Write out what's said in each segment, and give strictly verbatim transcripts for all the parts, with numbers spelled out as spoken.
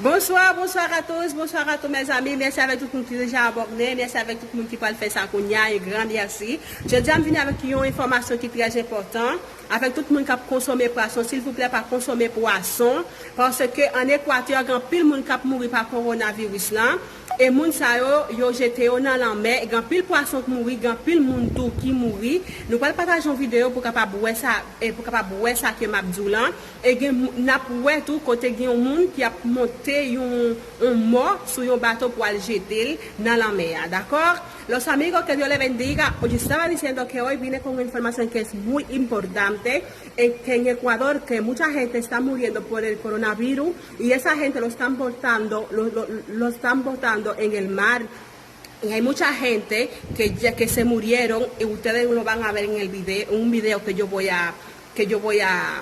Bonsoir, bonsoir à tous, bonsoir à tous mes amis. Mèsi avèk tout moun ki deja abòne, mèsi avèk tout moun ki pral fè sa kounye a, e gran mèsi. Jodi a m vini avèk yon enfòmasyon ki trè enpòtan. Avèk tout moun k ap konsome pwason, silvouplè pa konsome pwason, paske an Ekwatè gen anpil moun k ap mouri pa kowonaviris lan. E moun sa yo, yo jete yo nan lanmè, gen anpil pwason k mouri, gen anpil moun tou ki mouri. Nou pral pataje yon videyo pou kapab wè sa, e pou kapab wè sa ke m ap di w lan. E gen, n ap wè tou kote gen yon moun ki ap monte yon, yon mò sou yon bato pou al jete l nan lanmè a, dakò? Los amigos, que Dios le bendiga. Hoy estaba diciendo que hoy vine con una información que es muy importante, en que en Ecuador que mucha gente está muriendo por el coronavirus y esa gente lo están botando, lo, lo, lo están botando en el mar. Y hay mucha gente que ya que se murieron y ustedes lo van a ver en el video, un video que yo voy a, que yo voy a,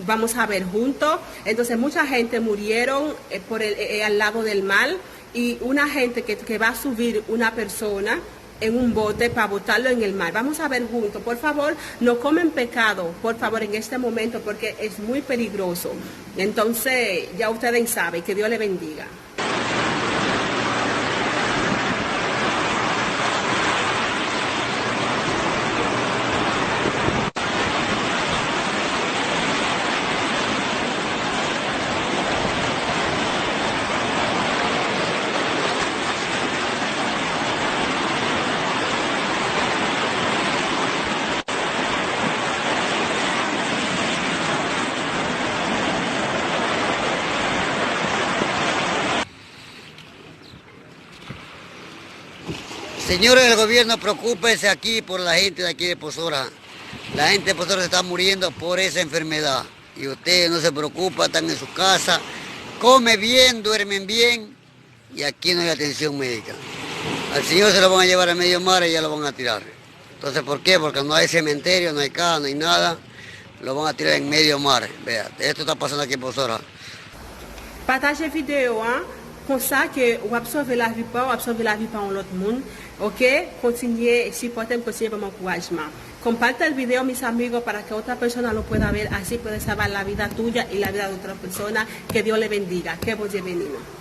vamos a ver juntos. Entonces mucha gente murieron eh, por el, eh, al lado del mar y una gente que, que va a subir una persona en un bote para botarlo en el mar. Vamos a ver juntos, por favor, no comen pecado, por favor, en este momento porque es muy peligroso. Entonces ya ustedes saben, que Dios le bendiga. Señores del gobierno, preocúpense aquí por la gente de aquí de Posora. La gente de Posora se está muriendo por esa enfermedad. Y ustedes no se preocupan, están en su casa, comen bien, duermen bien, y aquí no hay atención médica. Al señor se lo van a llevar a medio mar y ya lo van a tirar. Entonces, ¿por qué? Porque no hay cementerio, no hay casa, no hay nada. Lo van a tirar en medio mar. Vea, esto está pasando aquí en Posora. Pataje videyo a, konsa ke w ap sove lavi pa w, w ap sove lavi pa yon lòt moun. Oke? Kontinye sipòte m, kontinye ban m ankourajman. Comparte el video, mis amigos, para que otra persona lo pueda ver, así puede salvar la vida tuya y la vida de otra persona. Que Dios le bendiga. Que Bondye beni nou.